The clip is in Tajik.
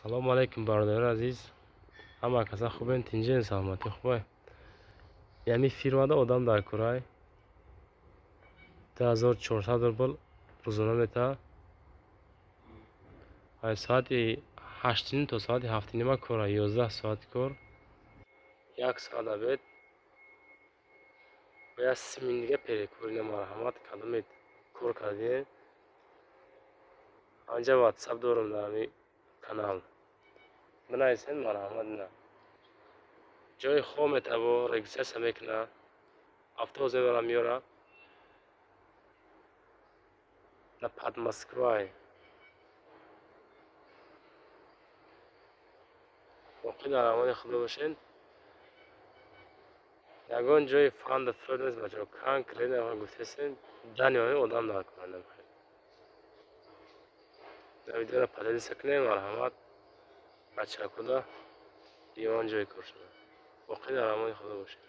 Ассалому алайкум, бародари азиз, ҳама каса хубен, тинҷен, саломатӣ хубай. Ями фирмада одам дар курай 2400 рубл рӯзона мета. Ай соати 8:30 то соати 7:30 кора, 11 соати кор, як соат обед ва як 30 мин дига перекур. Ина, марҳамат, кадомед кор кардем, анҷа ватсап дорам, дар ҳами канал бинависед, марҳамат. Ина, ҷои хоб метабо, регистрация мекуна, автобус мебара, меёра на под Москвай. Боқӣ дар амони Худо бошед. Ягон ҷои фанду фрод нест, бачаҳо, конкретно гуфтесем, дани одам дар кунанда. Видеоро поделиться кунем, марҳамат, бачакуда, ивон ҷои кор шуда. Боқӣ дар амони Худо бошед.